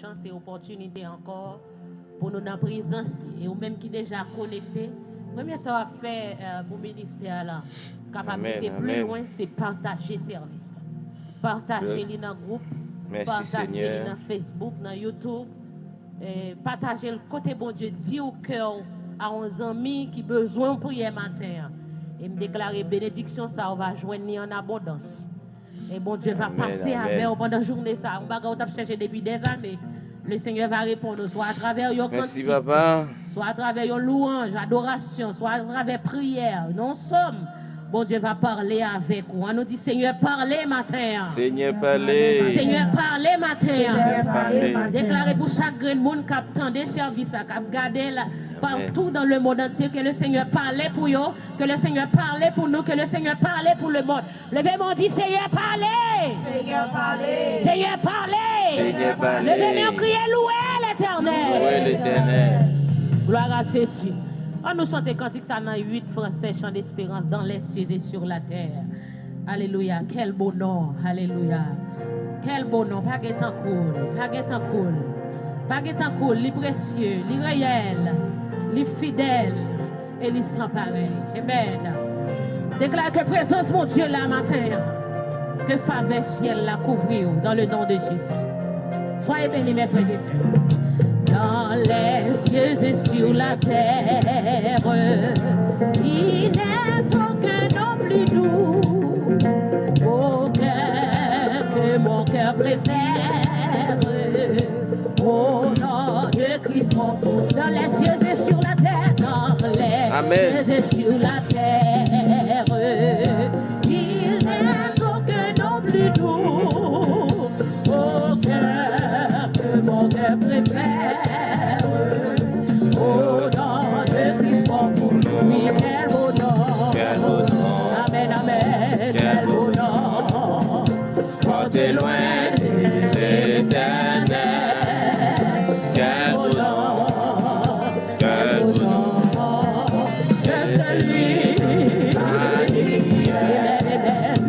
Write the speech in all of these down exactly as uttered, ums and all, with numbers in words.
Se opòtinite ankò pou nou nan prezans li. E ou menm ki deja konekte, premye sa w ap fè, eh, pou ministè a la, kapab Amèn, mete pli amèn. lwen, se pataje sèvis la. Pataje Good. li nan gwoup, Mèsi, pataje Senyè. li nan Facebook, nan YouTube. Eh, pataje l kote Bondye di w ke w a yon zanmi ki bezwen yon priyè maten an. E m deklare benediksyon sa w va jwenn li an abondans. E Bondye va Amèn, pase amèn. avè w pandan jounen sa. Yon bagay w t ap chèche depi dèzane. Le Senyè va reponn ou, swa atravè yon Mèsi, kantik, papa. swa atravè yon lwanj, adorasyon, swa atravè priyè, yon sòm. Bondye va pale avèk ou. An nou di, Senyè, pale maten an. Senyè, pale. Senyè, pale maten an. Senyè, pale. Deklare pou chak grenn moun k ap tande sèvis la, k ap gade la, Amèn. partout dans le monde entier, que le Seigneur parle pou yo, que le Seigneur parle pou nou, que le Seigneur parle pou le monde. Leve men w, di, Senyè, pale! Senyè, pale! Senyè, pale! Leve men w, kriye, louwe Letènèl! Louwe Letènèl! Gloire à Jésus. An nou chante kantik sa nan uit fransè, Chant d'espérance, dans les cieux et sur la terre. Alelouya. Quel beau nom. Alelouya. Quel beau nom. Pa gen tankou l. Pa gen tankou l. Pa gen tankou l. Li presye. Li reyèl. Li fidèl. E li san parèy. Amen. Deklare ke prezans Bondye la maten an. Ke favè syèl la kouvri w dans le nom de Jésus. Soyez bénis, mes frères et sœurs. Dans les cieux et sur la terre, il n'est aucun nom plus doux. Aucun que mon cœur préfère. Au nom de Christ, dans les cieux et sur la terre, dans les Amen. cieux et sur la terre, il n'est aucun nom plus doux, aucun que mon cœur préfère. Au nom de Christ, oui, quel beau nom. Quel beau nom. Amen, amen. Quel Quel beau nom. Pòte lwen de Letènèl. Quel beau nom, quel beau nom. Que celui, amen,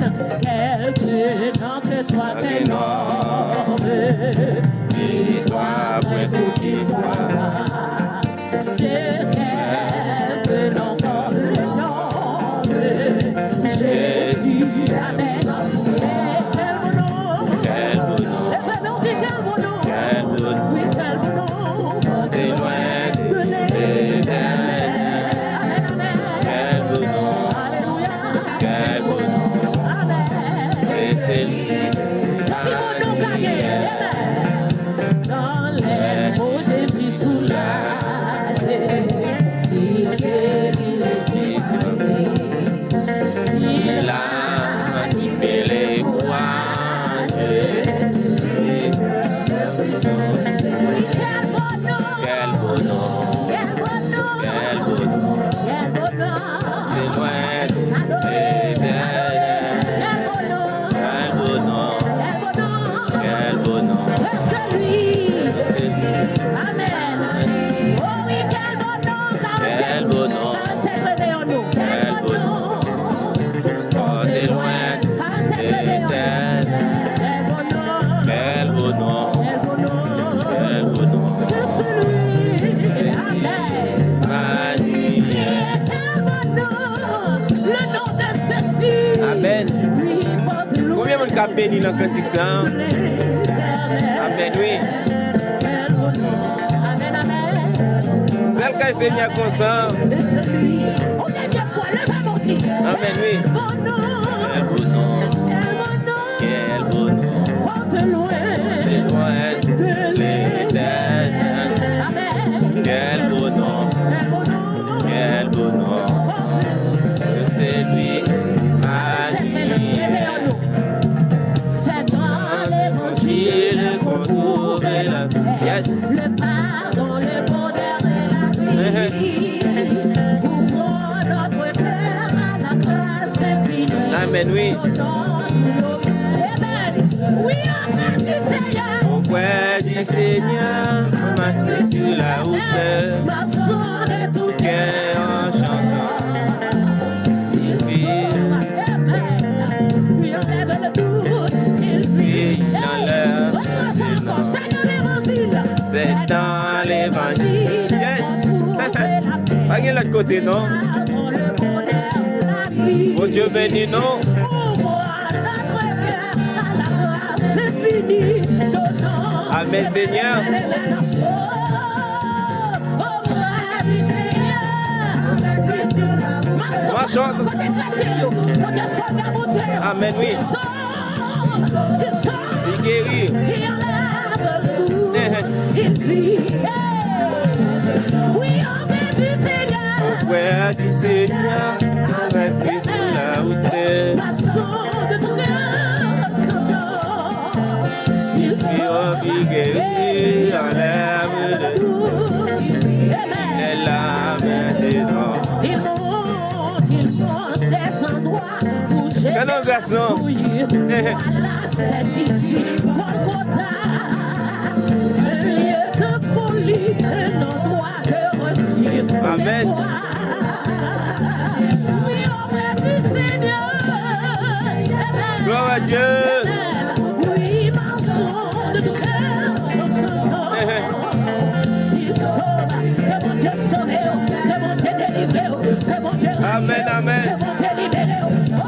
amen. Quelque nom que soit un nom, qu'il soit prince ou qu'il soit. Jésus, amen. Quel beau nom. Quel beau nom. Quel beau nom. Quel beau nom. T'es loin de l'éternel. Amen, amen. Quel beau nom. Alléluia. Quel beau nom. Amen. Et c'est lui. Sa pi bon non ka genyen. Amen. Dans les mots, je suis soulagé. Il guérit les esprits. Il anime les courageux. Quel beau nom. Quel beau nom. Quel beau nom. Quel beau nom. T'es loin de l'éternel. Quel beau nom. Quel beau nom. Quel beau nom. Amen. Oh oui, quel beau nom. Quel beau nom. Quel beau nom. Pòte lwen de Letènèl. Quel beau nom. Quel beau nom. Quel beau nom. Amen. Konbyen moun k ap beni nan kantik sa? Amen, wi. Sèl kay Senyè konsa. Amen, wi. Quel beau nom. Quel beau nom. T'es loin de l'éternel. Quel beau nom. Quel beau nom. Que celui à lui. C'est dans l'évangile qu'on trouve la vie. Yes. Le pardon, le bonheur et la vie. Ouvre notre cœur à la grâce infinie. Amen, wi. Amen. Oui, auprès du Seigneur. Auprès du Seigneur, on marche sur la hauteur. Marchons de tout cœur en chantant. Il vit. Amen. Puis on lève le doute. Il vit dans l'air. Une fois encore, c'est dans l'évangile. Dans l'évangile. Yes. Pa gen lòt kote, non. Bondye beni nou. Amèn, Senyè. Machon. Amèn, wi. Li geri. Ouvè di Senyè avèk li sou la wout. Li geri, anlève le doute. Il est là maintenant. Il monte, il monte des endroits où j'ai Fè nou gras, non. Voilà, c'est ici, Golgotha, un lieu de folie, un endroit de rupture. Amen. Oui, auprès du Seigneur. Gloire à Dieu. Oui, marchons de tout cœur en chantant. Il sauve, que Bondye sove w, que Bondye delivre w, que Bondye rache w, Amen, amen. Que Bondye libere w. Oh,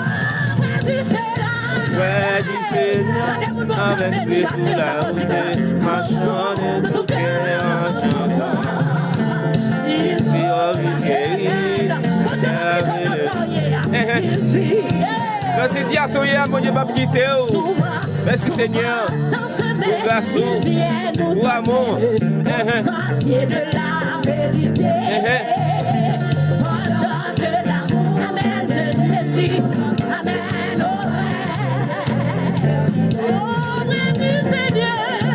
auprès du Seigneur. Près du Seigneur, avec lui sous la route, marchons de tout cœur en chantant. Il vit, oh, il guérit, il guérit. Nan sitiyasyon w ye a, Bondye p ap kite w. Mèsi, Senyè, pou gras ou, pou amou. Ehn.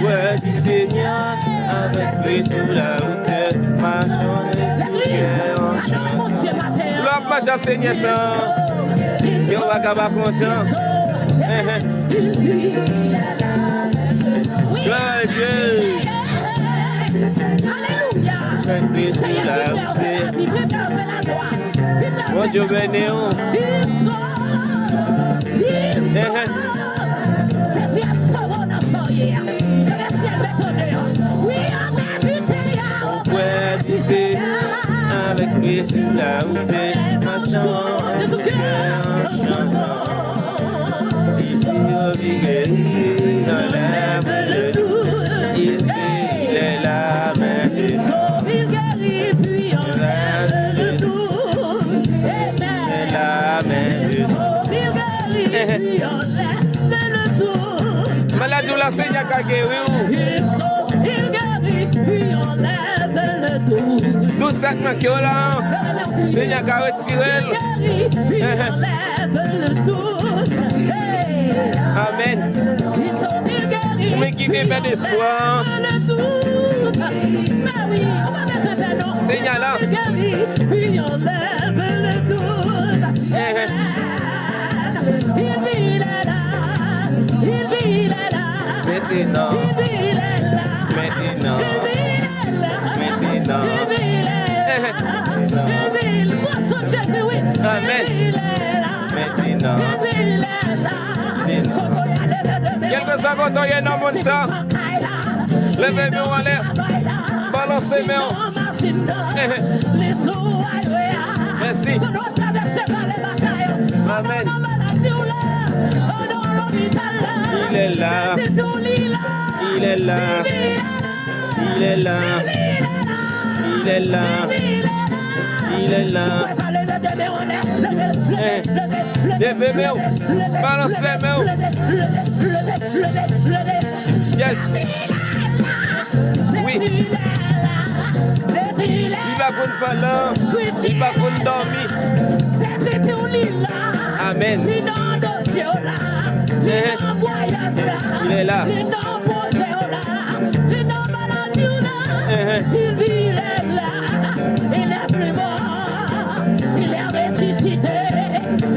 Près du Seigneur, avec lui sous la route, marchons de tout cœur en chantant. Lè w ap mache ak Senyè sa, kè w pa ka pa kontan. Ehn. Gloire à Dieu. Avec lui sous la route. Bondye beni w. Ehn. Jezi ap sove w nan sa w ye a. Ke le syèl beni w. Oui, auprès du Seigneur. Auprès du Seigneur, avec lui sur la route, marchons de tout cœur en chantant. Il guérit, il enlève le doute. Il est là maintenant. Il sauve, il guérit, puis enlève le doute. Amen. Il est là maintenant. Il sauve, il guérit, puis enlève le doute. Maladi w la, Senyè ka geri w. Il sauve, il guérit, puis enlève le doute. Dout sa k nan kè w la, Senyè ka retire l. Amèn. Ou menm ki te pèdi espwa. Senyè la. Mentnan. Mentnan. Mentnan. Amèn. Mentnan. Kèlkeswa kote w ye nan mond sa, leve men w anlè, balanse men w. Mèsi. Amèn. Il est là. Il est là. Il est là. Il est là. Il est là. Leve men w. Balanse men w. Yes. Wi. Li pa konn pale, li pa konn dòmi. Amèn. Li nan dosye w la. Li nan vwayaj la. Li la. Li nan pwojè w la. Li nan maladi w la. Il est là. Il est vivant. Il est ressuscité.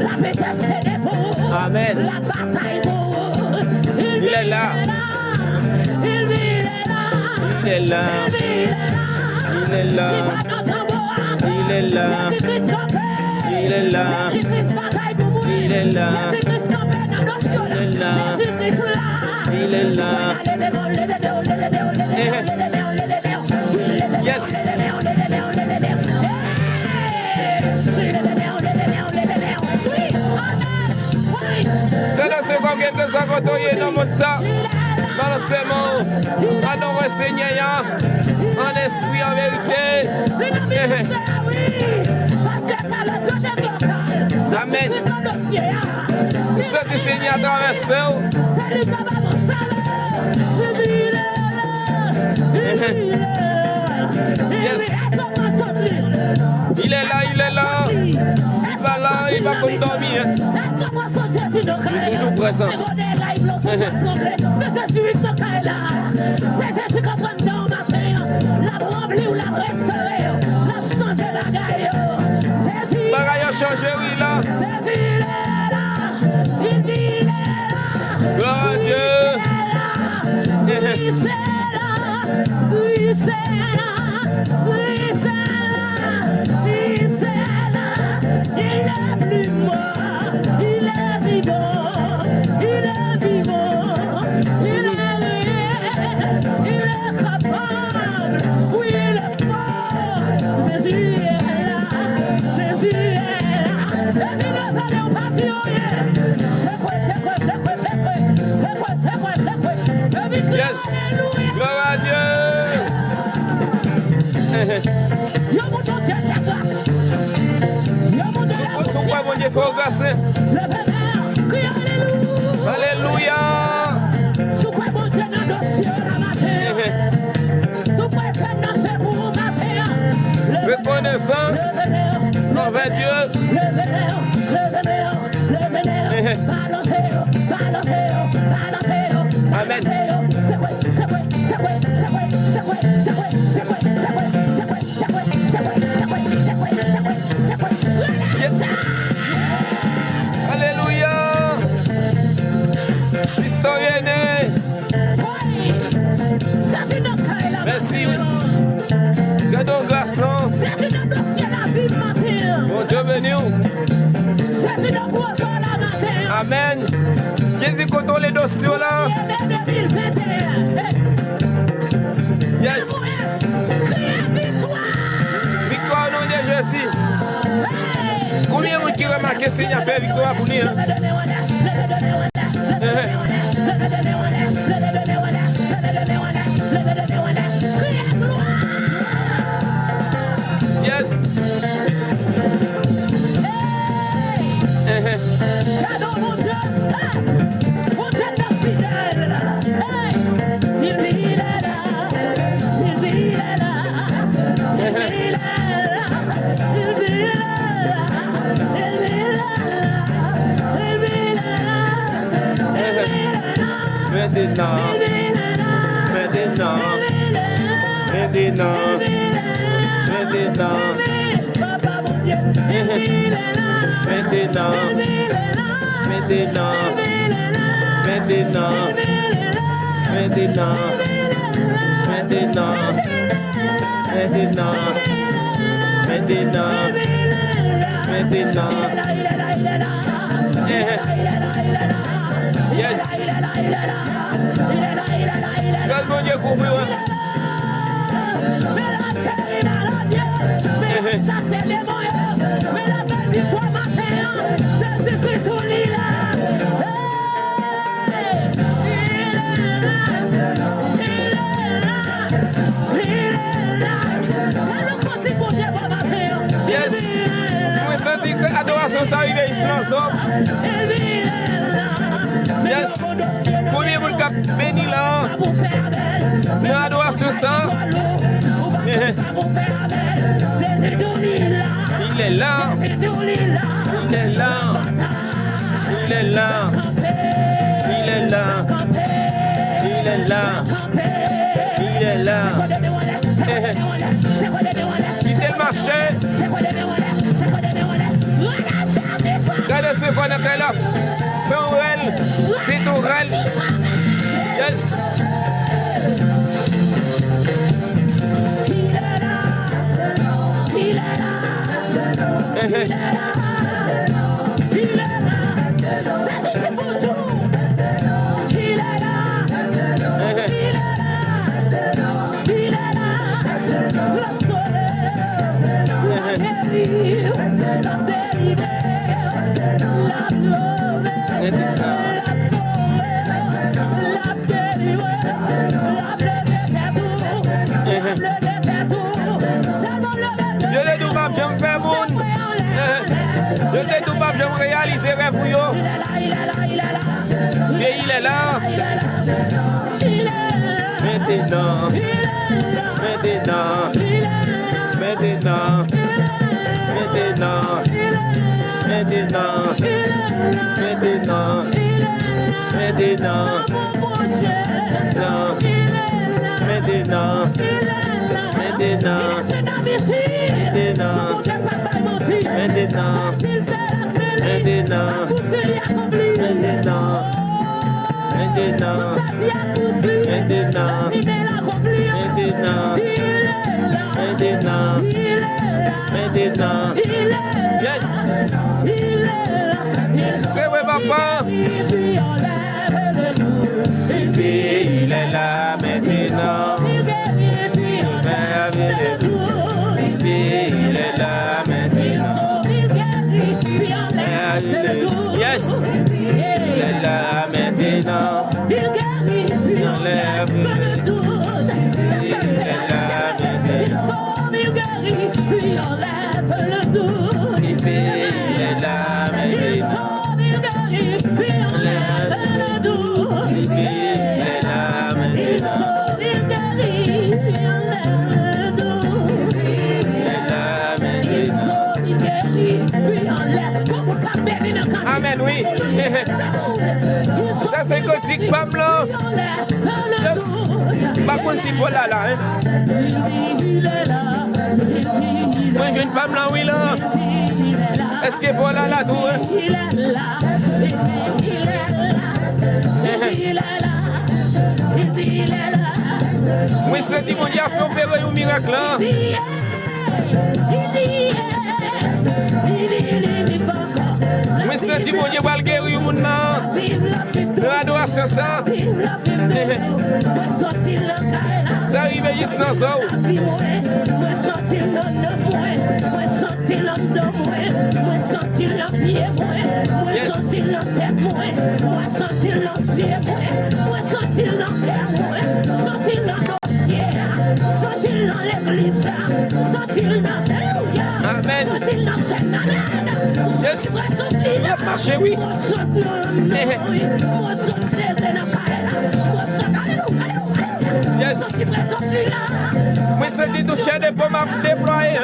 La bataille c'est pour vous. Amèn. La bataille pour vous. Il est là. Il est là. Il est là. Il est là. Il est là. Il est là. Il est là. Il est là. Il est là. Il est là. Eh. Kote w ye nan mond sa, balanse men w, adore Senyè a, an espri, an verite. Amèn. Ou santi Senyè a travèse w. Yes. Il est là, il est là. Il va là, il va konn dòmi, hein. Li toujou prezan. Se Jezi k antre nan kay la. Se Jezi k antre anndan w maten an. L ap ranpli w, l ap restore w, l ap chanje bagay yo. Jezi. Bagay yo chanje, wi, la. Jezi, il est là. Il est là. Gloire à Dieu. Il est là. Il est là. Il est là. Il est là. Il n'est plus mort. Il est vivant. Il est vivant. Il est réel. Il est capable. Oui, il est fort. Jésus est là. Jésus est là. Depi nou pale ou pa di anyen. Sekwe, sekwe, sekwe, sekwe. Sekwe, sekwe, sekwe. Depi Yes. Gloire à Dieu. Yo moun Bondye fè gras. Yo moun Bondye fè gras. Sou kwè Bondye fè w gras, hein? Leve men, kriye alelouya. Alelouya. Sou kwè Bondye nan dosye w la maten an. Sou kwè Seyè nan se pou ou maten an. Leve men, rekonesans leve men, anvè Dye. Leve men, leve men. Leve men, balanse yo, balanse yo, balanse yo, balanse yo. Amèn. Sekwe, sekwe, sekwe. Yes. Alelouya. Kristo vini. Wi. Jezi nan kay la. Mèsi, wi. Gade yon gras, non. Jezi nan dosye lavi m maten an. Bondye beni w. Jezi nan koze w la maten an. Amèn. Jezi kontwole dosye w la. Premye me de mil venteyen. Yes. Kriye viktwa. Viktwa o non de Jezi. Konbyen moun ki remake Senyè fè viktwa pou li, hein? Yes. Gade Bondye. Bondye nan fidèl. Hey! Il est là. Il est là. Il est là. Mentnan. Mentnan. Mentnan. Mentnan. Mentnan. Mentnan. Mentnan. Mentnan. Mentnan. Mentnan. Mentnan. Yes. Gras Bondye kouvri w. Men la cheri nan la Dye. Men la chase demon yo. Men la bèl viktwa maten an. Jezikri tou li la. Hey! Li la. Li la. Li la. Gade yon kòtik Bondye bon maten an. Yes. Mwen santi ke adorasyon sa rive isit nan zòn. Yes. Konbyen moun k ap beni la nan adorasyon sa? Il est là. Il est là. Il est là. Il est là. Il est là. Il est là. Kite l mache. Gade se kwa nan kay la. Fè yon rèl. Fè yon rèl. Yes. Yo te di w p ap janm fè moun. Yo te di w p ap janm reyalize rèv ou yo. Vye ilè la. Mentenan. Mentenan. Mentenan. Mentenan. Mentenan. Mentenan. Mentenan. Mentenan. Mentenan. Mentenan. Mentenan. Mentenan. Mentenan. Mentenan. Mentenan. Mentenan. Mentenan. Yes. Se vre, papa. Rive ilè la mentenan. Rive ilè la mentenan. Yes. Ilè la mentenan. Ilè la mentenan. Rive ilè la mentenan. Amèn, wi. Sa se kantik pa m lan. Yes. M pa konn si Paul la la, hein. Mwen jwenn pa m lan, wi, la. Èske Paul la la tou, hein? Mwen santi Bondye ap fè opere yon mirak la. Mwen santi Bondye pral geri yon moun nan. Nan adorasyon sa. Sa rive jis nan zò w. Mwen santi l anndan mwen, mwen santi l nan pye mwen, mwen santi l nan tèt mwen, mwen santi l nan zye mwen, mwen santi l nan kè mwen, santi l nan dosye a, santi l nan legliz la, santi l nan, alelouya, santi l nan sèn nan, mwen santi l nan, mwen santi l nan, mwen santi Jezi nan kay la, mwen santi, alelouya, alelouya. Yes. Mwen santi tou chè de pòm ap deplwaye.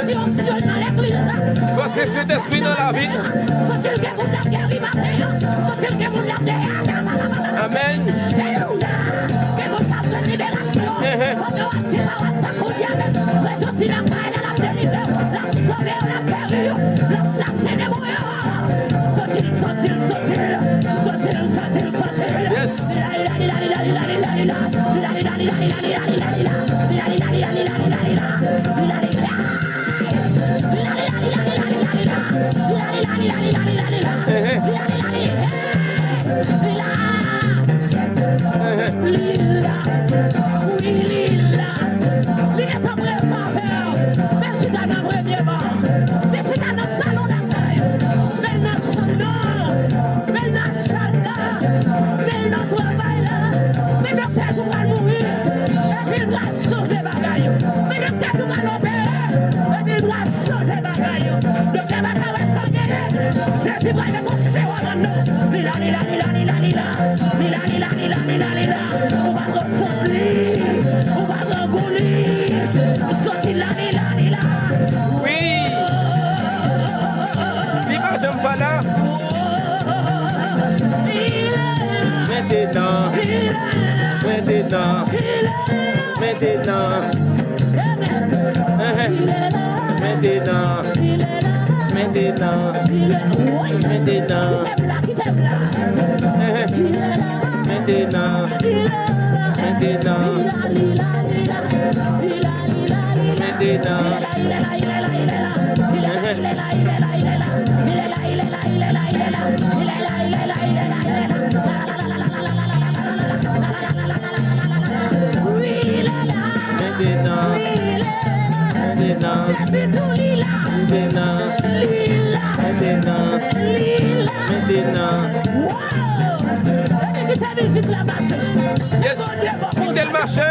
Fòs Sentespri nan lavi. Amèn. Soti l, soti l, soti l, soti l, soti l, soti l, soti l, soti l. Yes. Ehe. Ehe. Li la. Wi, li la. Li gentan prepare. Men chita nan premye ban. Men chita nan salon lakay. Men nan chanm nan. Men nan sal la. Men nan travay la. Men doktè di w pral mouri. Epi l pral chanje bagay yo. Men doktè di w pral opere. Epi l pral chanje bagay yo. Doktè pa ka wè sa w genyen. Jezi pral mete w sewòm anndan w. Li la, li la, li la, li la, li la. Li la, li la, li la, li la, li la. Ou pa konn fòm li. Ou pa konn gou li. Soti la, li la, li la. Wi. Li pa janm pa la. Mentenan. Mentenan. Mentenan. Ehe. Mentenan. Mentenan. Mentenan. Ehe. Mentenan. Mentenan. Mentenan. Ehe. Mentenan. Mentenan. Mentenan. Mentenan. Mentenan. Yes. Kite l mache.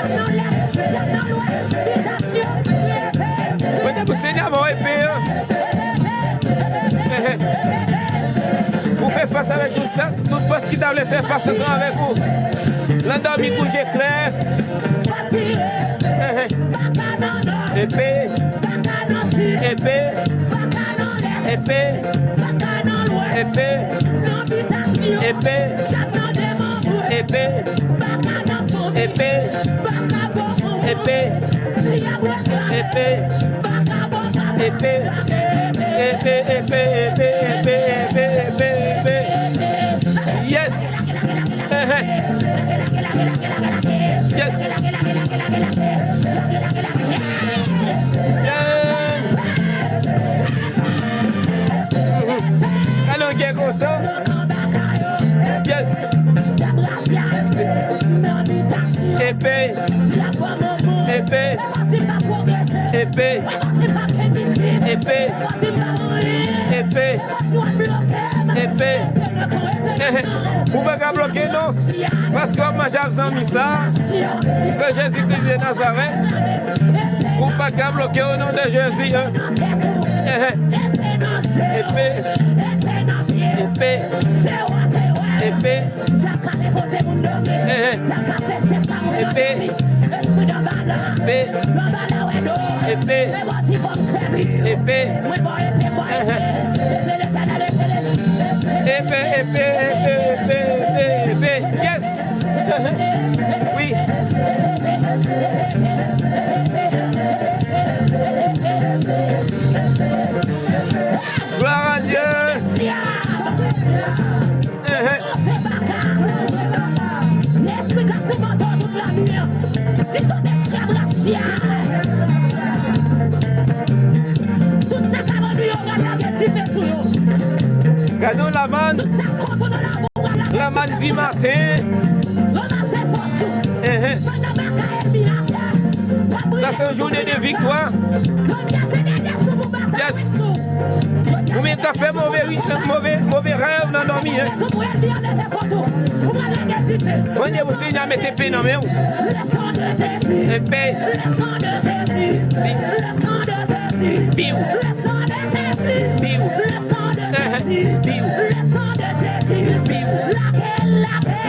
Mwen te pou Senyè ba w epe an. Pou fè fas avèk tout sa, tout fòs ki ta vle fè fas ansanm avèk ou. Nan dòmi kou je klè. Epe. Epe. Epe. Epe. Epe. Epe. Epe. Epe. Epe. Epe. Epe. Epe. Epe. Epe. Epe. Epe. Epe. Epe. Yes. Ehe. Yes. Yeah. Alon gen kontan. Yes. Epe. Epe. Epe. Epe. Epe. Epe. Ehe. Ou pa ka bloke non. Paske w ap manje ak zanmi sa. Se Jezi ki te Nazarèt. Ou pa ka bloke o non de Jezi. Ehe. Epe. Epe. Epe. Ehe. Epe. Epe. Epe. Epe. Epe. Epe, epe, epe, epe, epe, epe. Yes. Wi. Gloire à Dieu. Ehe. Lespri k ap toumante w tout lannuit an, di tout espri a brasya. Tout sa k ap annuiye w, gade lage dife sou yo. Gade yon Laman. Tout sa k kont ou nan labou, gade lage dife sou yo. Laman di maten. Ranmase fòs ou. Ehe. Pandan batay ènmi a fè. Sa se yon jounen de viktwa. Jodi a se dènye jou pou batay. Yes. Ou menm k ap fè move, move, move rèv nan dòmi, en. Mande pou Senyè mete epe nan men w. Epe. Piw. Piw. Piw. Piw.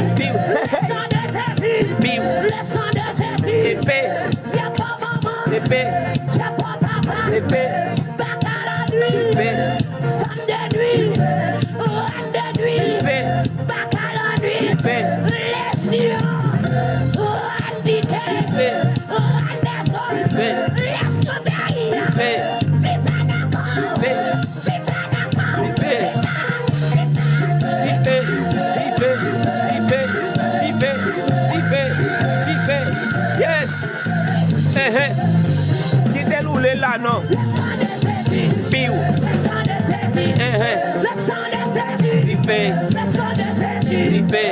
Piw. Piw. Epe. Epe. Epe. Epe. Fanm de nwi. Rèn de nwi. Epe. Baka lannuit. Epe. Lezyon. Rèn biten. Epe. Rèn dezòd. Epe. Lezyon peyi. Epe. Dife nan kò w. Epe. Dife nan kò w. Dife. Dife. Dife. Dife. Dife. Dife. Yes. Ehe. Kite l woule la non. Piw. Ehe. Dife. Dife.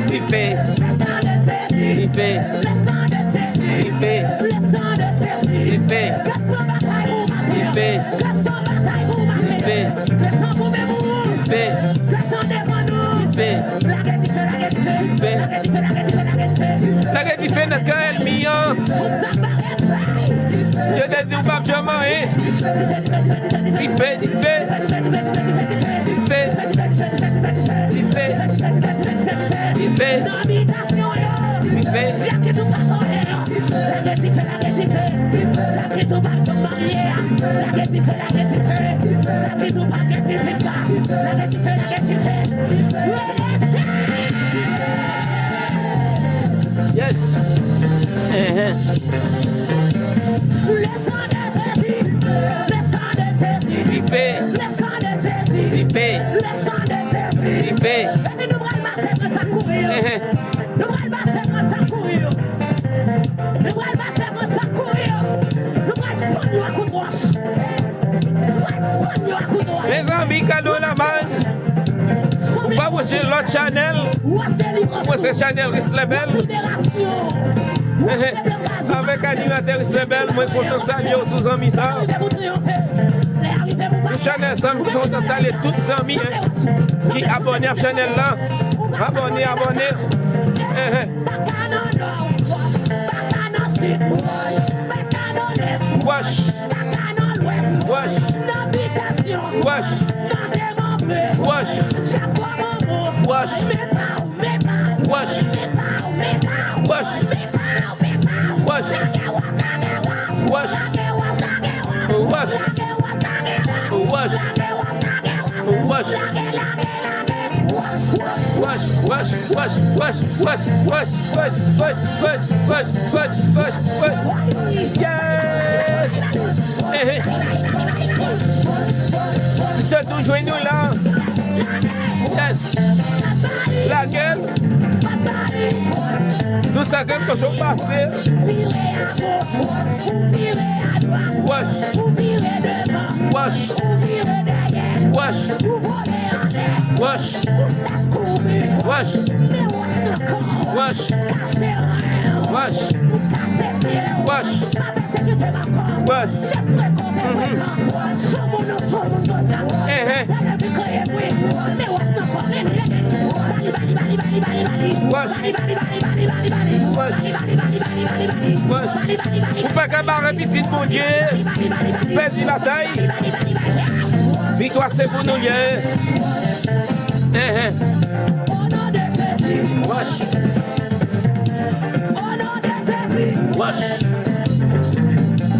Dife. Dife. Dife. Dife. Dife. Dife. Dife. Lage dife nan kan ènmi an. Yo te di w p ap janm anyen. Dife, dife. Dife. Dife. Dife. Dife. Yes. Ehe. Dife. Dife. Dife. Ehe. Nou pral pase pran sa kouri yo. Nou pral pase pran sa kouri yo. Nou pral fann yo ak kout wòch. Nou pral fann yo ak kout wòch. Mezanmi, kado laman. Ou pa branche lòt chanèl. Ou branche chanèl Rislebel. Avèk animatè Rislebel, mwen kontan salye w sou zanmi sa. Sou chanèl sa, m kontan salye tout zanmi, hein, ki abòne ak chanèl la. Abòne, abòne. Ehe. Baka nan nò, baka nan sid, baka nan lès, wòch, baka nan lwès, wòch, nan bitasyon, wòch, nan demembre, wòch, chak gwo momo, wòch, mepaw, mepaw, wòch, mepaw, mepaw, wòch, mepaw, mepaw, wòch, lage wòch, lage wòch, wòch, lage wòch, lage wòch, wòch, lage wòch, lage wòch, lage wòch, lage wòch, lage, lage, lage. Wòch, wòch, wòch, wòch, wòch, wòch, wòch, wòch, wòch, wòch, wòch, wòch, wòch, wòch, wòch. Yes! Ehe. Misye tou jwenn nou la. Yes! Lage l. Tout sa ke m kochon pase. Wòch. Wòch. Wòch. Wòch. Wòch. Wòch. Wòch. Wòch. Wòch. Wòch. Ehe. Wòch. Wòch. Ou pa ka bare pitit Bondye pèdi batay. Viktwa se pou nou l ye. Ehe. Wòch. Wòch.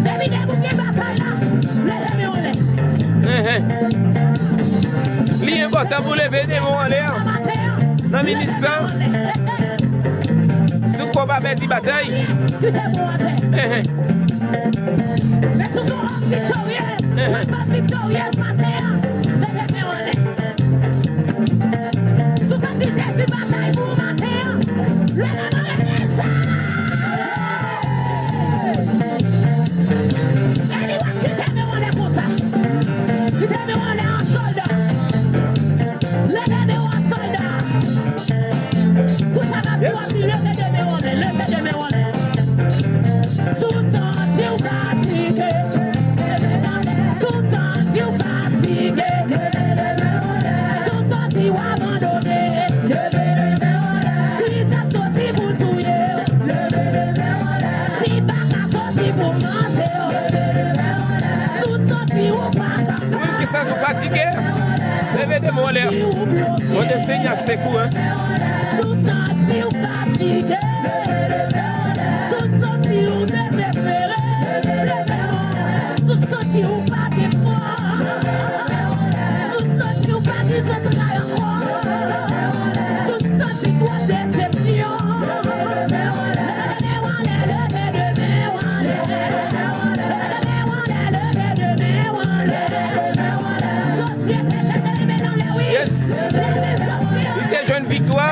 Depi debout gen batay la, leve men anlè. Ehe. Li enpòtan pou leve de men w anlè nan minit sa. Si w kwè w pa pèdi batay. Ehe. Men si w se yon òm viktorye, yon fanm viktoryèz maten an, leve men w anlè. Si w santi Jezi batay pou ou maten an, leve men w anlè deja. Anyway, kite men w anlè konsa. Kite men w anlè an sòlda. Leve men w an sòlda. Tout sa k ap di w ap di, leve de men w anlè, leve de men w anlè. Si w santi w fatige, si w santi w fatige, si w santi w abandone, si djab soti pou l touye w, si baka soti pou manje w, si w santi w pa ka Ou menm ki santi w fatige, leve de men w anlè. Mande Senyè sekou, hein. Si w santi w fatige, si w santi w dezespere, leve men w anlè. Si w santi w pa gen fòs, si w santi w pa gen zantray ankò, si w santi twòp desepsyon, leve men w anlè, leve de men w anlè. Yes. Li te jwenn viktwa.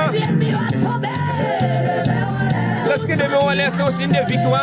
Lèske de men w anlè se yon siy de viktwa.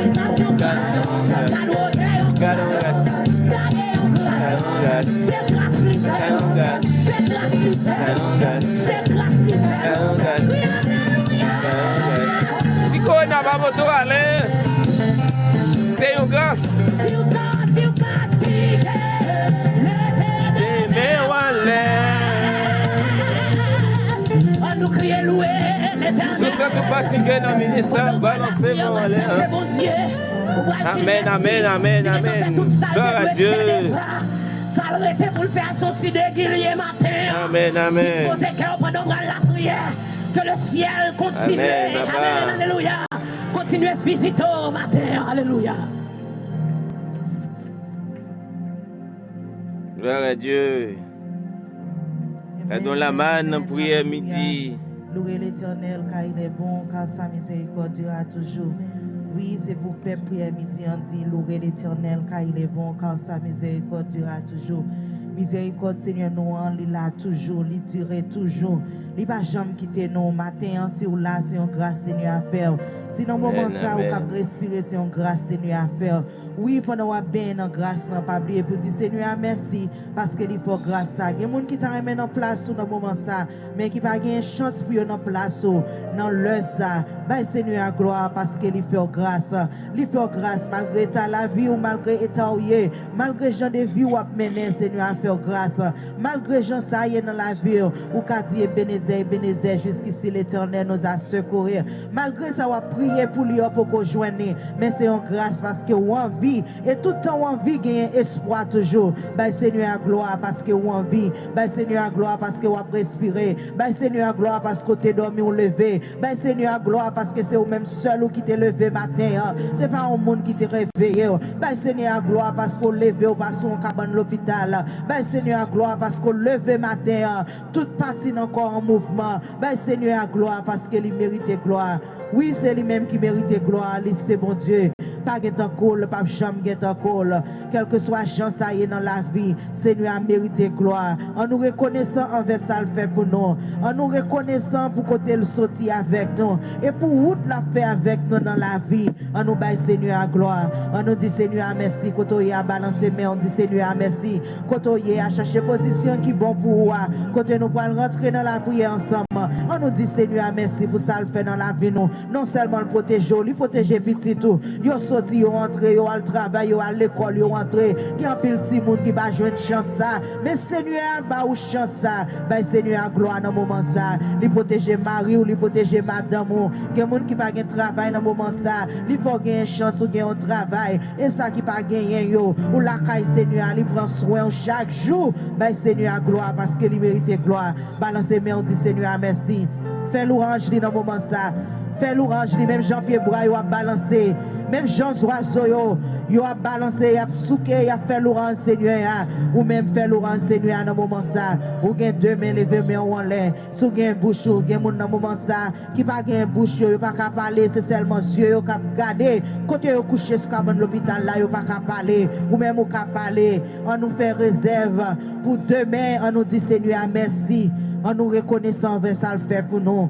Gade yon gras. Gade yon gras. Gade yon gras. Gade yon gras. Se gras li fè. Gade yon gras. Se gras li fè. Gade yon gras. Se gras li fè. Gade yon gras. Gade yon gras. Si kowona pa pote w ale, se yon gras. Si w santi w fatige, leve men w anlè. Ann nou kriye, lwe Letènèl. Si w santi w fatige nan minis la, balanse men w anlè. Chèche Bondye. Amèn, amèn, amèn, amèn. Glwa a Dye. Sa l rete pou l fè a se yon ti degilye maten an. Amèn, amèn. Dispoze kè w pandan w pral lapriyè. Ke le syèl kontinye. Amèn, papa. Amèn, alelouya. Kontinye vizite w maten an. Alelouya. Glwa a Dye. Gade yon laman nan priyè midi. Louez l'Éternel, car il est bon, car sa miséricorde durera toujours. Wi, se pou pèp priyè midi an di, louez l'Éternel, car il est bon, car sa miséricorde durera toujours. Mizerikòd Senyè nou an, li la toujou, li dire toujou. Li pa janm kite nou. Maten an, si w la, se yon gras Senyè a fè w. Si nan moman sa ou k ap respire, se yon gras Senyè a fè w. Wi, pandan w ap benyen nan gras lan, pa bliye pou di Senyè a mèsi, paske li fè w gras sa. Gen moun ki ta renmen nan plas ou nan moman sa, men ki pa genyen chans pou yo nan plas ou nan lè sa. Bay Senyè a glwa paske li fè w gras. Li fè w gras malgre eta lavi w, malgre eta w ye, malgre jan de vi w ap mennen, Senyè a fè w gras. Malgre jan sa ye nan lavi w, ou ka di Ebenezè, Ebenezè, jusqu'ici l'Éternel nous a secourus. Malgre sa w ap priye pou li, ou poko jwenn li, men se yon gras paske w an vi. E tout tan w an vi, genyen espwa toujou. Bay Senyè a glwa paske w an vi. Bay Senyè a glwa paske w ap respire. Bay Senyè a glwa paske w te dòmi, w leve. Bay Senyè a glwa paske se ou menm sèl ou ki te leve maten an. Se pa yon moun ki te reveye w. Bay Senyè a glwa paske w leve, w pa sou yon kabann lopital. Bay Senyè a glwa paske w leve maten an. Tout pati nan kò an mouvman. Bay Senyè a glwa paske li merite glwa. Wi, se li menm ki merite glwa. Li se Bondye. Pa gen tankou l, p ap janm gen tankou l. Kèlkeswa jan sa ye nan lavi, Senyè a merite glwa. An nou rekonesan anvè sa l fè pou nou. An nou rekonesan pou kote l soti avèk nou e pou wout l ap fè avèk nou nan lavi. An nou bay Senyè a glwa. An nou di Senyè a mèsi. Kote w ye a, balanse men w, di Senyè a mèsi. Kote w ye a, chache pozisyon ki bon pou ou a. Kote nou pral rantre nan lapriyè ansanm. An nou di Senyè a mèsi pou sa l fè nan lavi nou. Non sèlman l pwoteje w, li pwoteje pitit ou. Yo soti, yo antre, yo al travay, yo al lekòl, yo antre. Gen anpil timoun ki pa jwenn chans sa. Men Senyè a ba ou chans sa. Bay Senyè a glwa nan moman sa. Li pwoteje mari w, li pwoteje madanm ou. Gen moun ki pa gen travay nan moman sa. Li fè w genyen chans ou gen yon travay. E sa ki pa genyen yo, ou lakay Senyè a, li pran swen w chak jou. Bay Senyè a glwa paske li merite glwa. Balanse men w, di Senyè a mèsi. Fè lwanj li nan moman sa. Fè lwanj li, menm jan pye bwa yo ap balanse. Menm jan zwazo yo, yo ap balanse, y ap souke, y ap fè lwanj Senyè a. Ou menm fè lwanj Senyè a nan moman sa. Ou gen de men, leve men w anlè. Si w gen bouch ou, gen moun nan moman sa ki pa gen bouch yo, yo pa ka pale, se sèlman zye yo k ap gade. Kote yo kouche sou kabann lopital la, yo pa ka pale. Ou menm ou ka pale. An nou fè rezèv pou demen, an nou di Senyè a mèsi. An nou rekonesan anvè sa l fè pou nou.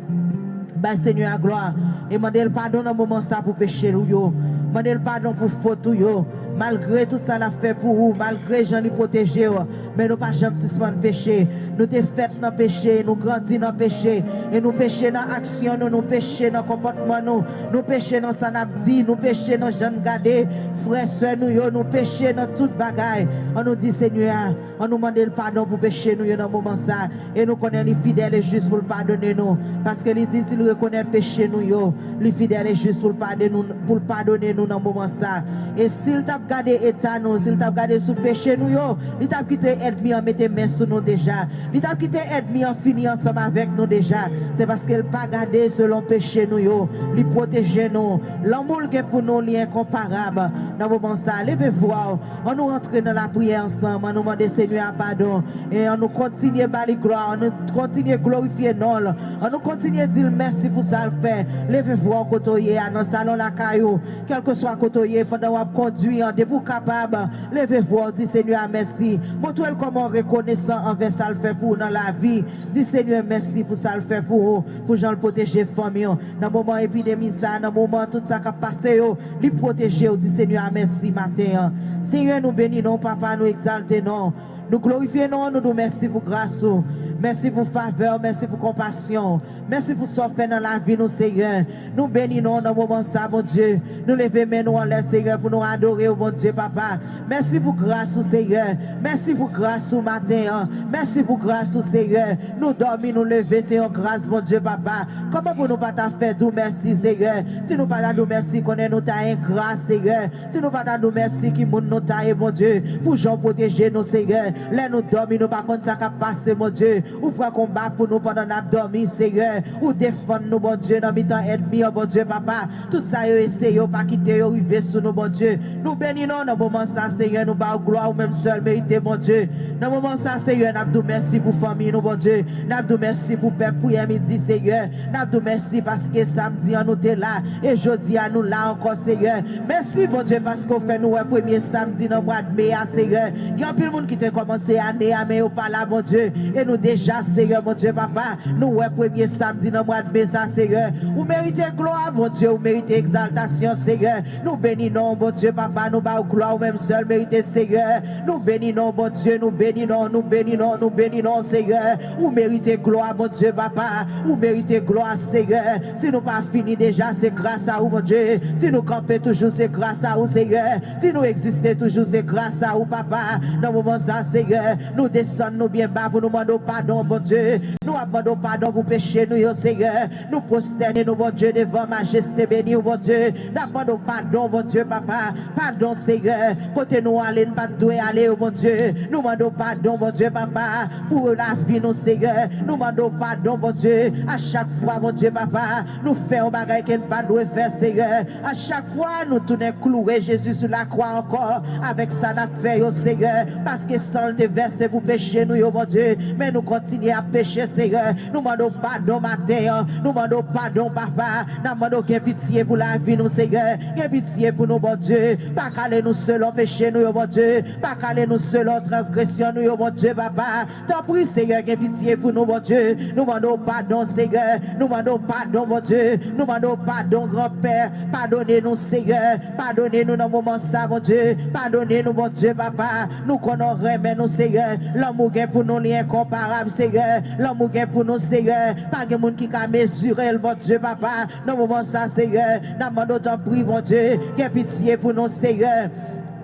Bay Senyè a glwa e mande l padon nan moman sa pou peche nou yo. Mande l padon pou fot ou yo. Malgre tout sa l ap fè pou ou, malgre jan li pwoteje w, men nou pa janm sispann peche. Nou te fèt nan peche, nou grandi nan peche, e nou peche nan aksyon nou, nou peche nan konpòtman nou, nou peche nan sa n ap di, nou peche nan jan n gade frè, sè nou yo, nou peche nan tout bagay. An nou di Senyè a, an nou mande l padon pou peche nou yo nan moman sa. E nou konnen li fidèl e jis pou l padone nou. Paske li di si l rekonèt peche nou yo, li fidèl e jis pou l pade nou, pou l padone nou nan moman sa. E si l t ap gade eta nou, si l t ap gade sou peche nou yo, li t ap kite ènmi an mete men sou nou deja. Li t ap kite ènmi an fini ansanm avèk nou deja. Se paske l pa gade selon peche nou yo. Li pwoteje nou. Lanmou l gen pou nou, li enkonparab. Nan moman sa, leve vwa w. An nou rantre nan lapriyè ansanm. An nou mande Senyè a padon. E an nou kontinye ba li glwa. An nou kontinye glorifye non l. An nou kontinye di l mèsi pou sa l fè. Leve vwa w kote w ye a, nan salon lakay ou. Kèlkeswa kote w ye, pandan w ap kondwi an, depi w kapab, leve vwa w, di Senyè a mèsi. Montre l kòman w rekonesan anvè sa l fè pou ou nan lavi. Di Senyè mèsi pou sa l fè pou ou, pou jan l pwoteje fanmi w. Nan moman epidemi sa, nan moman tout sa k ap pase yo, li pwoteje w. Di Senyè a mèsi maten an. Senyè, nou beni non w, Papa, nou egzalte non w. Nou glorifye non w, nou di w mèsi pou gras ou. Mèsi pou favè w, mèsi pou konpasyon w. Mèsi pou sa w fè nan lavi nou, Senyè. Nou beni non w nan moman sa, Bondye. Nou leve men nou anlè, Senyè, pou nou adore w, Bondye, Papa. Mèsi pou gras ou, Senyè. Mèsi pou gras ou maten an. Mèsi pou gras ou, Senyè. Nou dòmi, nou leve, se yon gras, Bondye, Papa. Kòman pou nou pa ta fè di w mèsi, Senyè? Si nou pa ta di w mèsi, konnen nou ta engra, Senyè. Si nou pa ta di w mèsi, ki moun nou ta ye, Bondye, pou jan w pwoteje nou, Senyè? Lè nou dòmi, nou pa konn sa k ap pase, Bondye. Ou pran konba pou nou pandan n ap dòmi, Senyè. Ou defann nou, Bondye, nan mitan ènmi an, Bondye, Papa. Tout sa yo eseye, yo pa kite yo rive sou nou, Bondye. Nou beni non w nan moman sa, Senyè. Nou ba w glwa, ou menm sèl merite, Bondye. Nan moman sa, Senyè, n ap di w mèsi pou fanmi nou, Bondye. N ap di w mèsi pou pèp Priyè Midi, Senyè. N ap di w mèsi paske samdi an nou te la, e jodi a nou la ankò, Senyè. Mèsi, Bondye, paske w fè nou wè premye samdi nan mwa de me a, Senyè. Gen anpil moun ki te kòmanse ane a, men yo pa la, Bondye. E nou deja, Senyè, Bondye, Papa, nou wè premye samdi nan mwa de me sa, Senyè. Ou merite glwa, Bondye, ou merite egzaltasyon, Senyè. Nou beni non w, Bondye, Papa, nou ba w glwa, ou menm sèl merite, Senyè. Nou beni non w, Bondye, nou beni non w, nou beni non w, nou beni non w, Senyè. Ou merite glwa, Bondye, Papa. Ou merite glwa, Senyè. Si nou pa fini deja, se gras a ou, Bondye. Si nou kanpe toujou, se gras a ou, Senyè. Si nou egziste toujou, se gras a ou, Papa. Nan moman sa, Senyè, nou desann nou byen ba pou nou mande w padon, Bondye. Nou ap mande w padon pou peche nou yo, Senyè. Nou pwostène nou, Bondye, devan majeste beni w, Bondye. N ap mande w padon, Bondye, Papa. Padon, Senyè. Kote nou ale, n pa t dwe ale yo, Bondye. Nou mande w padon, Bondye, Papa, pou lavi nou, Senyè. Nou mande w padon, Bondye. A chak fwa, Bondye, Papa, nou fè yon bagay ke n pa dwe fè, Senyè. A chak fwa, nou tounen kloure Jezi sou lakwa ankò avèk sa n ap fè yo, Senyè. Paske san l te vèse pou peche nou yo, Bondye. Men nou kontinye ap peche, Seyè. Nou mande w padon maten an. Nou mande w padon, papa. N ap mande w gen pitye pou lavi nou, Seyè. Gen pitye pou nou, Bondye. Pa kale nou selon peche nou yo, Bondye. Pa kale nou selon transgresyon nou yo, Bondye, papa. Tanpri, Seyè, gen pitye pou nou, Bondye. Nou mande w padon, Seyè. Nou mande w padon, Bondye. Nou mande w padon, Granpè. Padone nou, Seyè. Padone nou nan moman sa, Bondye. Padone nou, Bondye, papa. Nou konnen w renmen nou, Seyè. Lanmou gen pou nou, li enkonparab, Seyè. Lanmou gen pou nou, Seyè. Pa gen moun ki ka mezire l, Bondye, papa. Nan moman sa, Seyè, n ap mande w tanpri, Bondye, gen pitye pou nou, Seyè.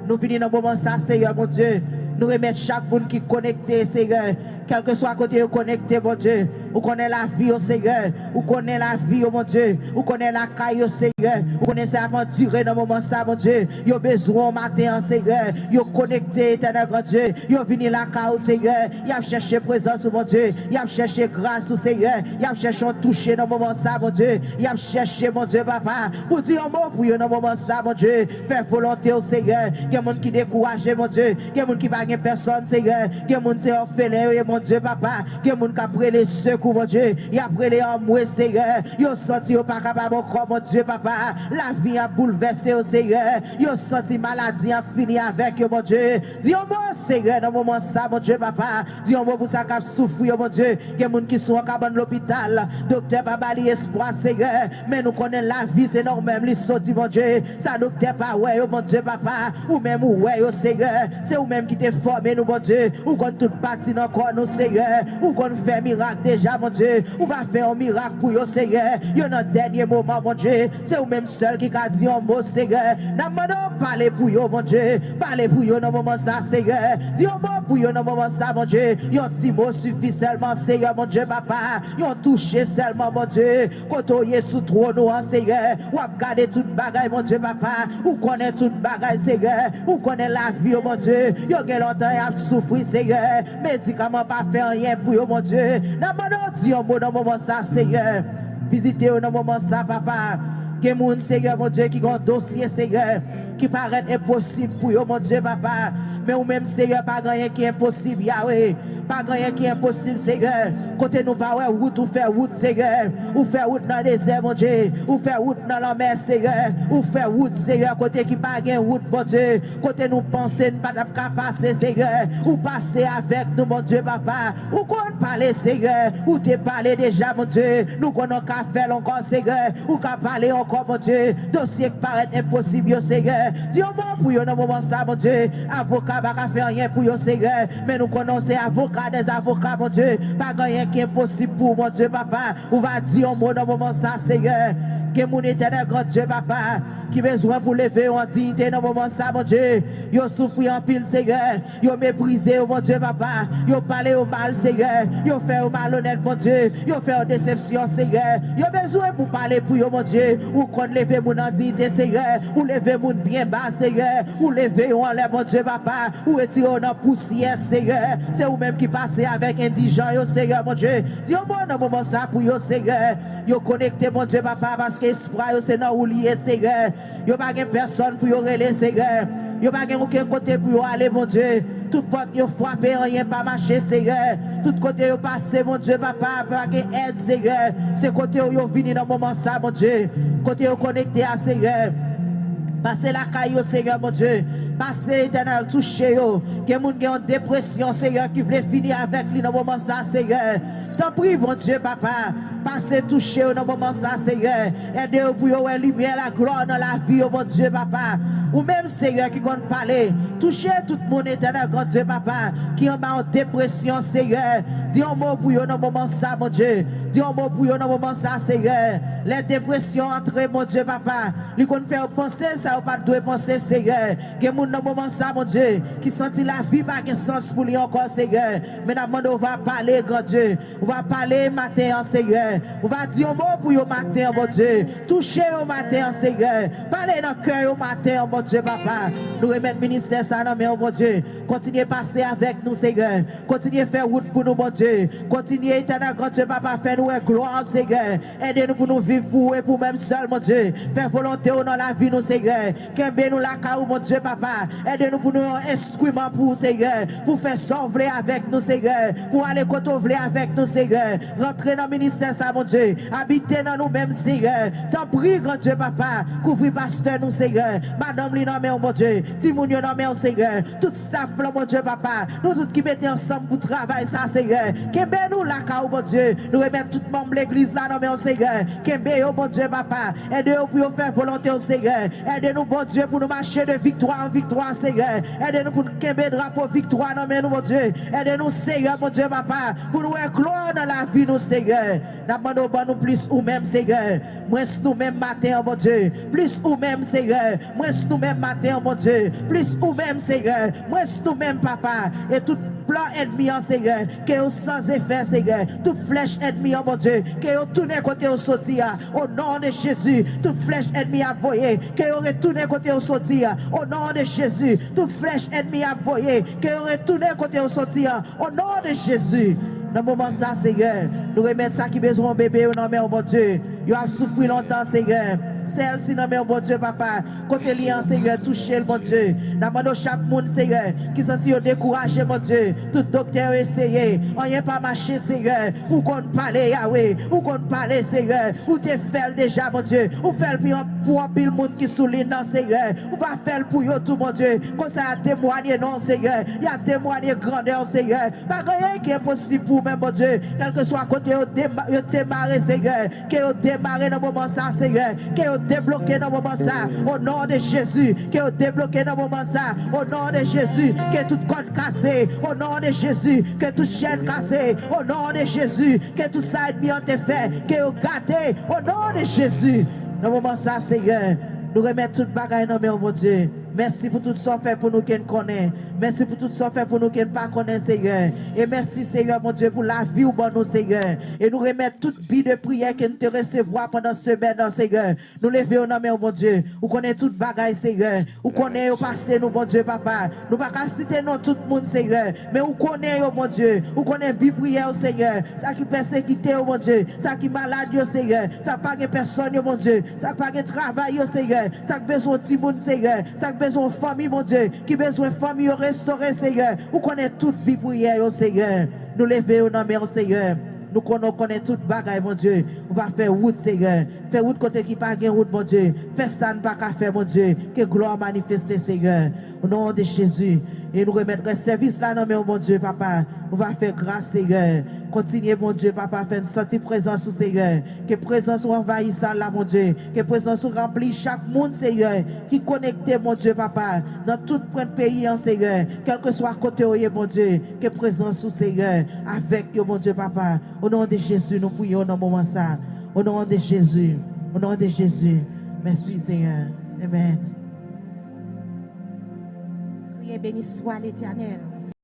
Nou vini nan moman sa, Seyè, Bondye. Nou remèt chak moun ki konekte, Seyè. Kèlkeswa kote yo konekte, Bondye. Ou konnen lavi yo, Seyè. Ou konnen lavi yo, Bondye. Ou konnen lakay yo, Seyè. Ou konnen sa ap andire nan moman sa, Bondye. Yo bezwen w maten an, Seyè. Yo konekte, Etènèl Bondye. Yo vini lakay ou, Seyè. Y ap chèche prezans ou, Bondye. Y ap chèche gras ou, Seyè. Y ap chèche yon touche nan moman sa, Bondye. Y ap chèche, Bondye, papa, pou di yon mo pou yo nan moman sa, Bondye. Fè volonte w, Seyè. Gen moun ki dekouraje, Bondye. Gen moun ki pa gen pèsòn, Seyè. Gen moun se òfelen yo ye, Bondye, papa. Gen moun k ap rele sekou, Bondye. Y ap rele anmwe, Seyè. Yo santi yo pa kapab ankò, Bondye, papa. Lavi ap boulvèse yo, Seyè. Yo santi maladi ap fini avèk yo, Bondye. Di yon mo, Seyè, nan moman sa, Bondye, papa. Di yon mo pou sa k ap soufri yo, Bondye. Gen moun ki sou yon kabann lopital. Doktè pa ba li espwa, Seyè. Men nou konnen lavi se nan ou menm li soti, Bondye. Sa doktè pa wè yo, Bondye, papa. Ou menm ou wè yo, Seyè. Se ou menm ki te fòme nou, Bondye. Ou konn tout pati nan kò nou, Seyè. Ou konn fè mirak deja, Bondye. Ou va fè yon mirak pou yo, Seyè. Yo nan dènye moman, Bondye. Se ou menm sèl ki ka di yon mo, Seyè. N ap mande w pale pou yo, Bondye. Pale pou yo nan moman sa, Seyè. Di yon mo pou yo nan moman sa, Bondye. Yon ti mo sifi sèlman, Seyè, Bondye, papa. Yon touche sèlman, Bondye. Kote w ye sou twòn ou an, Seyè. W ap gade tout bagay, Bondye, papa. Ou konnen tout bagay, Seyè. Ou konnen lavi yo, Bondye. Yo gen lontan y ap soufri, Seyè. Medikaman pa fè anyen pou yo, Bondye. N ap mande w di yon mo nan moman sa, Seyè. Vizite yo nan moman sa, papa. Gen moun, Seyè, Bondye, ki gen yon dosye, Seyè, ki parèt enposib pou yo, Bondye, papa. Men ou menm, Seyè, pa gen anyen ki enposib, Yawe. Pa gen anyen ki enposib, Seyè. Kote nou pa wè wout, ou fè wout, Seyè. Ou fè wout nan dezè, Bondye. Ou fè wout nan lanmè, Seyè. Ou fè wout, Seyè, kote ki pa gen wout, Bondye. Kote nou panse n pa t ap ka pase, Seyè. Ou pase avèk nou, Bondye, papa. Ou konn pale, Seyè. Ou te pale deja, Bondye. Nou konnen w ka fè l ankò, Seyè. Ou ka pale ankò, Bondye. Dosye k parèt enposib yo, Seyè. Di yon mo pou yo nan moman sa, Bondye. Avoka pa ka fè anyen pou yo, Seyè. Men nou konnen w se avoka dèz avoka, Bondye. Pa gen anyen ki enposib pou ou, Bondye, papa. Ou va di yon mo nan moman sa, Seyè. Gen moun, Etènèl Grandye, papa, ki bezwen pou leve yo an diyite nan moman sa, Bondye. Yo soufri anpil, Seyè. Yo meprize yo, Bondye, papa. Yo pale yo mal, Seyè. Yo fè yo malonèt, Bondye. Yo fè yo desepsyon, Seyè. Yo bezwen pou pale pou yo, Bondye. Ou konn leve moun an diyite, Seyè. Ou leve moun byen ba, Seyè. Ou leve yo anlè, Bondye, papa. Ou retire yo nan pousyè, Seyè. Se ou menm ki pase avèk endijan yo, Seyè, Bondye. Di yon mo nan moman sa pou yo, Seyè. Yo konekte, Bondye, papa, paske espwa yo se nan ou li ye, Seyè. Yo pa gen pèsòn pou yo rele, Seyè. Yo pa gen okenn kote pou yo ale, Bondye. Tout pòt yo frape, anyen pa mache, Seyè. Tout kote yo pase, Bondye, papa, pa gen èd, Seyè. Se kote w yo vini nan moman sa, Bondye. Kote yo konekte a, Seyè. Pase lakay yo, Seyè, Bondye. Pase, Etènèl, touche yo. Gen moun gen yon depresyon, Seyè, ki vle fini avèk li nan moman sa, Seyè. Tanpri, Bondye, papa, pase touche yo nan moman sa, Seyè. Ede yo pou yo wè limyè laglwa nan lavi yo, Bondye, papa. Ou menm, Seyè, ki konn pale. Touche tout moun, Etènèl Grandye, papa, ki anba yon depresyon, Seyè. Di yon mo pou yo nan moman sa, Bondye. Di yon mo pou yo nan moman sa, Seyè. Lè depresyon antre, Bondye, papa, li konn fè yo panse sa yo pa t dwe panse, Seyè. Gen moun nan moman sa, Bondye, ki santi lavi pa gen sans pou li ankò, Seyè. Men n ap mande w va pale, Grandye. Ou va pale maten an, Seyè. Ou va di yon mo pou yo maten an, Bondye. Touche yo maten an, Seyè. Pale nan kè yo maten an, Bondye, papa. Nou remèt ministè sa nan men w, Bondye. Kontinye pase avèk nou, Seyè. Kontinye fè wout pou nou, Bondye. Kontinye, Etènèl Grandye, papa, fè nou wè glwa w, Seyè. Ede nou pou nou viv Pou ou e pou menm sèl, Bondye. Fè volonte w nan lavi nou, Senyè. Kenbe nou lakay ou, Bondye, papa. Ede nou pou nou yon enstriman pou ou, Senyè. Pou fè sa w vle avèk nou, Senyè. Pou ale kote w vle avèk nou, Senyè. Rantre nan ministè sa, Bondye. Abite nan nou menm, Senyè. Tanpri, Bondye, papa. Kouvri pastè nou, Senyè. Madanm li nan men w, Bondye. Timoun yo nan men w, Senyè. Tout staff lan, Bondye, papa. Nou tout ki mete ansanm pou travay sa, Senyè. Kenbe nou lakay ou, Bondye. Nou remèt tout manm legliz la nan men w, Senyè. Kenbe yo, Bondye, papa. Ede yo pou yo fè volonte w, Senyè. Ede nou, Bondye, pou nou mache de viktwa an viktwa, Senyè. Ede nou pou nou kenbe drapo viktwa nan men nou, Bondye. Ede nou, Senyè, Bondye, papa, pou nou wè glwa nan lavi nou, Senyè. N ap mande w ban nou plis ou menm, Senyè. Mwens nou menm maten an, Bondye. Plis ou menm, Senyè. Mwens nou menm maten an, Bondye. Plis ou menm, Senyè. Mwens nou menm, papa. E tout plan ènmi an, Senyè, ke yo san efè, Senyè. Tout flèch ènmi an, Bondye, ke yo tounen kote yo soti a. O non de Jezi, tout flèch ènmi ap voye, ke yo retounen kote yo soti a. O non de Jezi, tout flèch ènmi ap voye, ke yo retounen kote yo soti a. O non de Jezi, nan moman sa, Senyè, nou remèt sa ki bezwen yon bebe yo nan men w, Bondye. Yo ap soufri lontan, Senyè. Sèl si nan men w, Bondye, papa. Kote li an, Senyè, touche l, Bondye. N ap mande w chak moun, Senyè, ki santi yo dekouraje, Bondye. Tout doktè yo eseye, anyen pa mache, Senyè. Ou konn pale, Yawe. Ou konn pale, Senyè. Ou te fè l deja, Bondye. Ou fè l pou yon, pou anpil moun ki sou liy nan, Senyè. Ou va fè l pou yo tou, Bondye. Konsa, y a temwanye non w, Senyè. Y a temwanye grandè w, Senyè. Pa gen anyen ki enposib pou ou menm, Bondye. Kèlkeswa kote yo dema-, yo te mare, Senyè, ke yo demare nan moman sa, Senyè. Ke yo debloke nan moman sa. O non de Jezi, ke yo debloke nan moman sa. O non de Jezi, ke tout kòd kase. O non de Jezi, ke tout chèn kase. O non de Jezi, ke tout sa ènmi an te fè, ke yo gate. O non de Jezi, nan moman sa, Senyè, nou remèt tout bagay nan men w, Bondye. Mèsi pou tout sa w fè pou nou ke n konnen. Mèsi pou tout sa w fè pou nou ke n pa konnen, Senyè. E mèsi, Senyè, Bondye, pou lavi w ban nou, Senyè. E nou remèt tout bi de priyè ke n te resevwa pandan semèn nan, Senyè. Nou leve yo nan men w, Bondye. Ou konnen tout bagay, Senyè. Ou konnen yo pase nou, Bondye, papa. Nou pa ka site non tout moun, Senyè. Men ou konnen yo, Bondye. Ou konnen bi priyè yo, Senyè. Sa ki pèsekite yo, Bondye. Sa ki malad yo, Senyè. Sa k pa gen pèsòn yo, Bondye. Sa k pa gen travay yo, Senyè. Sa k bezwen timoun, Senyè. Sa k bezwen fanmi, Bondye. Ki bezwen fanmi yo restore, Senyè. Ou konnen tout bi priyè yo, Senyè. Nou leve yo nan men w, Senyè. Nou konnen w konnen tout bagay, Bondye. Ou va fè wout, Senyè. Fè wout kote ki pa gen wout, Bondye. Fè sa n pa ka fè, Bondye. Ke glwa w manifeste, Senyè. O non de Jezi. E nou remèt rès sèvis la nan men w, Bondye, papa. Ou va fè gras, Senyè. Kontinye, Bondye, papa, fè n santi prezans ou, Senyè. Ke prezans ou anvayi sal la, Bondye. Ke prezans ou ranpli chak moun, Senyè, ki konekte, Bondye, papa, nan tout pwent peyi an, Senyè. Kèlkeswa kote yo ye, Bondye, ke prezans ou, Senyè, avèk yo, Bondye, papa. O non de Jezi, nou priye w nan moman sa. O non de Jezi. O non de Jezi. Mèsi, Senyè. Amèn. Kriye, beni swa Letènèl.